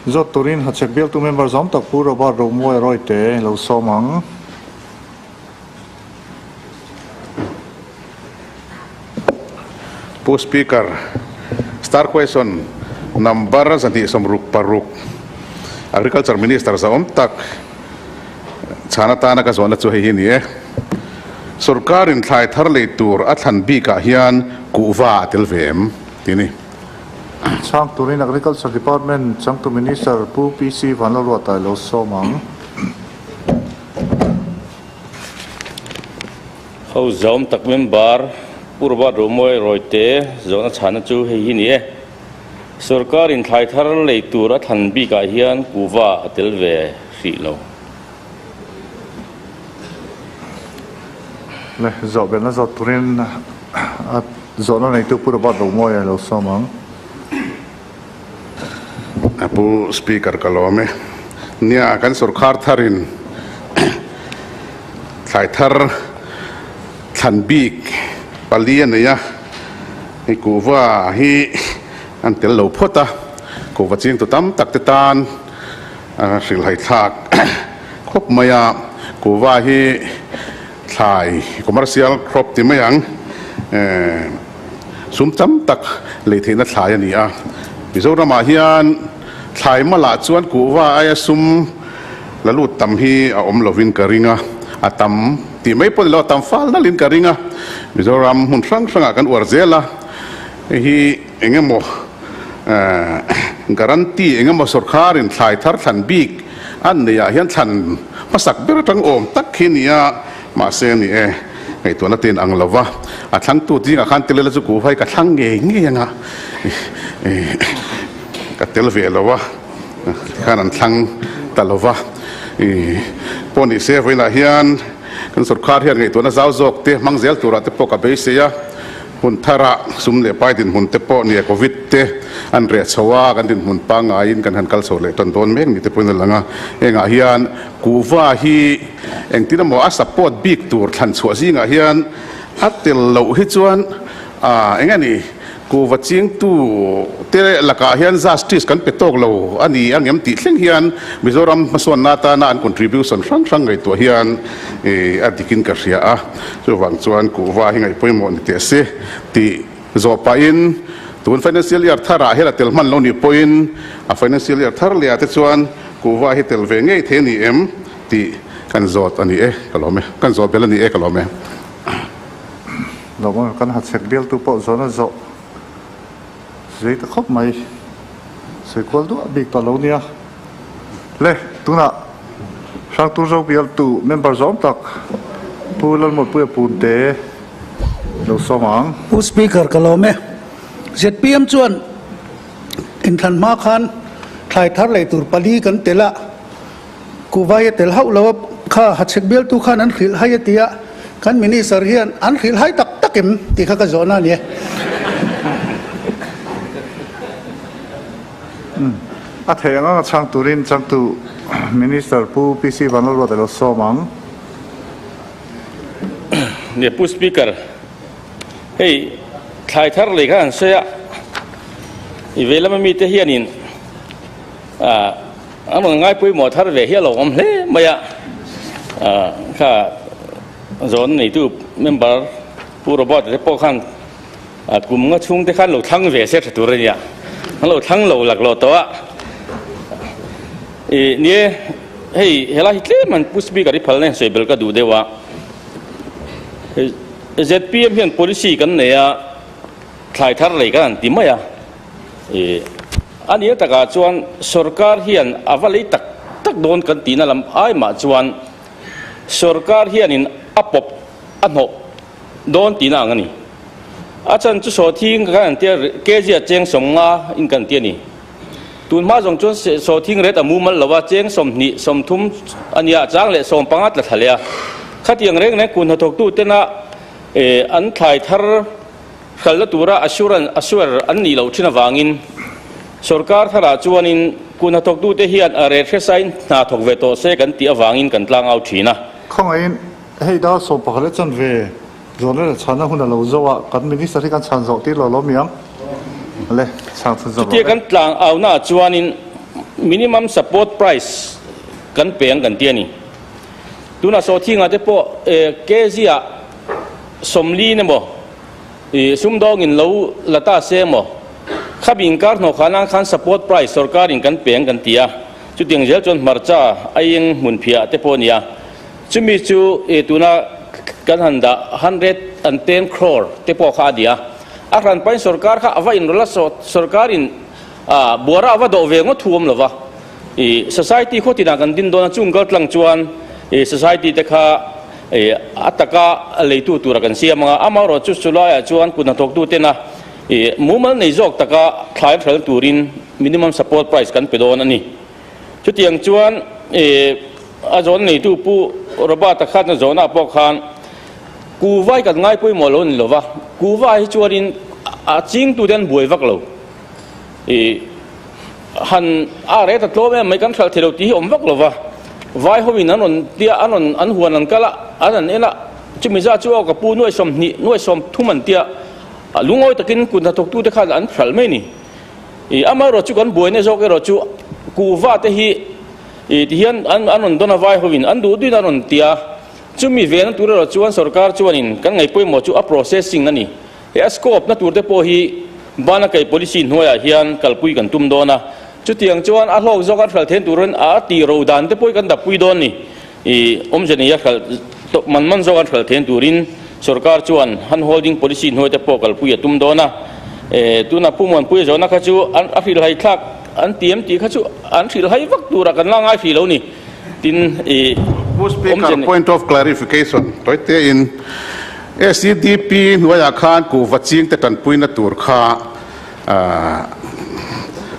Zawt turin Hachhek bialtu member zawm tak Pu Robert Romuai Rawite lo sawm ang. Pu Speaker, Star Question number 266, Agriculture Minister zahawm tak chhan atana ka zawhna chu hei hi a ni e. Sorkarin thlai thar lei tur a thlan bikah hian kuhva a tel ve em? tih a ni. Chhang turin Agriculture Department changtu Minister Pu PC Vanlalruata lo sawm ang. Ho zawm tak member Pu Robert Romawi Rawite zawhna chhana chu hei hi ni e. Sorkar in thlai thar lei tur a thlan bikah hian kuhva a tel ve hrih lo. Le, zawh belhna zawt turin a zawhna neitu Pu Robert Romawi a lo sawm ang. A Pu Speaker ka lawm e. Nia, kan sorkar tharin thlai thar thlan bik pali a nei a, hei kuhva hi an tel lo phawt a, kuhva chingtu tam tak te tan A hrilhai thlak khawp mai a, kuhva hi thlai commercial crop ti mai ang, sum tam tak lei theihna thlai a ni a. Mizoramah hian thlai malah chuan kuhva aia sum la lut tam hi a awm lovin ka ring a, a tam tih mai pawh ni lo, a tam fal nalhin ka ring a. Mizoram hmun hrang hrangah kan uar zel a, hei hi eng emaw Guarantee eng emaw sorkarin thlai thar thlan bik an neih ah hian thlan hmasak ber atang awm tak khi nia, mahse ni e, ngaihtuahna te in ang lo va, a thlangtu zingah khan tel ila chu kuhvai ka thlang ngei ngei anga ka tel ve lo a, tikhan an thlang ta lo va, pawh ni se vawiinah hian kan sorkar hian ngaihtuahna zau zawk te hmang zel turah te pawh ka beisei a. Hun tharah sum leh pai dinhmun te pawh nia Covid te an reh chho a, kan dinhmun pangaiin kan han kal chho leh tan dawn mek ni te pawhin a lang a. Hengah hian kuhva hi engtin emaw a support bik tur thlan chhuah zingah hian a tel loh hi chuan eng a ni kuhva chingtu te lakah hian justice kan pe tawk lo a ni ang em tih thleng hian Mizoram hmasawnna atana an contribution hrang hrang ngaihtuah hian a dikin ka hria a. Chuvang chuan kuhva hi ngaih pawimawh ni teh se tih zawh pahin tun financial year tharah hian a tel hman lo nih pawhin a financial year thar leh ah te chuan kuhva hi tel ve ngei thei a ni em tih kan zawt a ni e ka lawm e, kan zawt bel a ni e ka lawm e. Lawm kan ha chhek bialtu pawh zawhna zawh zei ta khawp mai, sawi kual duah bik tawh lo nia. Le, tunah Hrangtu Zo bialtu member zawm tak Pu Lalmuanpuia Punte lo sawm ang. Pu Speaker ka lawm e. Zpm chuan inthlan hma khan thlai thar lei tur pali kan tel a, kuhvai a tel hauh lo a, kha hachhek bialtu khan an hrilh hai a ti a, kan Minister hian an hrilh hai tak tak em tih kha ka zawhna a ni e. A theih ang anga chhang turin changtu Minister Pu PC Vanlalruata lo sawm ang. Nia Pu Speaker, hei thlai thar lei kha an sawi a, i vei lama mite hianin an rawn ngai pawimawh thar ve hi a lo awm hle mai a, kha zawn neitu member Pu Robert-a te pawh khan A kum nga chhung te khan lo thlang ve se tha tur a nia, an lo thlang lo lak lo tawh a. I nie hei helai hi tlem an Pu Speaker i phalna hian sawi bel ka duh deuh a. Zpm hian policy kan nei a, thlai thar lei kan han ti mai a. I a nia takah chuan sorkar hian a va lei tak tak dawn kan tihna lam ai mah chuan sorkar hianin a pawp a hnawh dawn tihna ang a ni. A chan chu sawhthing kan an tia kg a cheng 50 in kan ti a ni. Tun hma zawng chuan sawhthing ret a mumal lo a, cheng 20, 30 a nia, chang leh 15 tla thla leh a. Khatiang reng reng kun hnathawktu tena an thlai thar hralhna tura assurance assure an nih loh thin avangin sorkar tharah chuanin kun hnathawktute hian a ret hresain hna thawk ve tawh se kan tih avangin kan tlangau thin a. Khawngaihin hei dar 11 leh chanve Zawn rel chhanna hun a lo zo a, kan Minister hi kan chhan zawh tir lo lo mi ang? Le, chhang chhun zawh Chutia rawh le. kan tlang aunaah chuanin Minimum support price kan pe ang kan ti a ni. Tunah sawhthingah te pawh kg ah 40 emaw sumdawngin lo la ta se emaw khabi inkar hnawh khan ang khan support price sorkarin kan pe ang kan ti a. Chutiang zel chuan hmarcha aieng hmunphiah te pawh a ni a. Chumi chu tuna kan han dah 110 crore te pawh kha a ni a. A hranpain sorkar kha a va inrawlh a, sorkarin buara a va dawh ve ngawt thu awm lo va. Society khaw tinah kan din dawn a, chung kaltlang chuan society te kha a taka leitu tura kan siam ang a. Amaherawhchu chu chulaiah chuan kut hnathawktu tena mumal nei zawk taka thlai hral turin minimum support price kan pe dawn a ni. Chutiang chuan a zawn neitu Pu Robert-a khan a zawnah pawh khan Kuhvai kan ngai pawimawh lo a ni lo va, Kuhva hi chuanin a chingtute an buai vak lo. Han a reh ta tlawm em mai kan hralh thei lo tih hi awm vak lo va, vai hoin an rawn tia an rawn an huan an kal a, an han en a, chumi zat chu aw ka pu nuai 20 nuai 30 an tia, lungawi takin kut hnathawktute khan an hralh mai a ni. Amaherawh chu kan buaina zawk erawh chu kuhva te hi tihian an rawn dawn a vai hoin an duh duhin an rawn tia, chumi vena tur erawh chuan sorkar chuanin kan ngaih pawimawh chu a processing a ni. He a scope na tur te pawh hi bana kai policy hnuaiah hian kalpui kan tum dawn a, chutiang chuan a hlawk zawk a hralh then turin a tih ro dan te pawh hi kan dappui dawn ni. Awmze nei a hralh man man zawk an hralh then turin sorkar chuan hand holding policy hnuai te pawh kalpui a tum dawn a. Tuna Pu Muanpuia zawhna kha chu a hrilhhai thlak an ti em tih kha chu an hrilhhai vak turah kan la ngai hrih lo ni. Tin, Pu Speaker, point of clarification, tawitein SEDP hnuaiah khan kuhva chingte tanpuina tur kha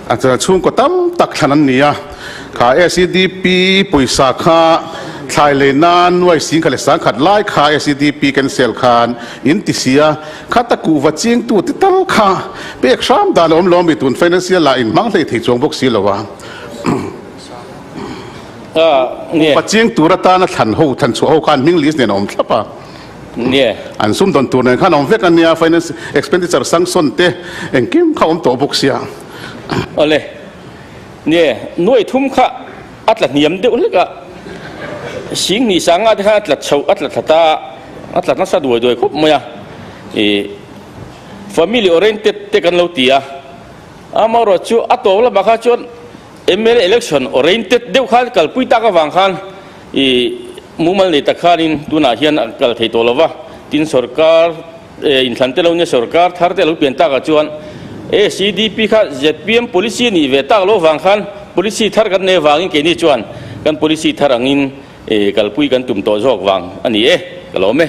a chhungkaw tam tak thlan an ni a. Kha SEDP pawisa kha thlai lei nan nuai 10,000 leh 100,000 lai kha SEDP cancel khan in ti si a. Khata kuhva chingtu te tal kha pek hram dan a awm lo a mi tun financial ah in hmang hlei thei chuang bawk si lo a. Kuhva ching tur atana thlan ho thlan chhuah ho khan hming list nen a awm thlap a. An sumdawn tur nen khan a awm vek a nia, finance expenditure sanction te engkim kha a awm tawh bawk sia. Awle, nie, nuai thum kha a tla hniam deuh hlek a, 2000 sanga te khan a tla chhoh a tla thla ta a, a tla nasa duai duai khawp mai a, ih family oriented te kan lo ti a, amaherawhchu chu a tawp lamah kha chuan Mla election oriented deuh khan kalpui tak avang khan ih mumal nei tak khanin tunah hian a kal thei tawh lo va, tin sorkar inthlan te lo nia sorkar thar te a lo pian takah chuan ACDP kha zpm policy a nih ve tak lo avang khan policy thar kan nei avangin keini chuan kan policy thar angin kalpui kan tum tawh zawk vang a ni e, ka lawm e.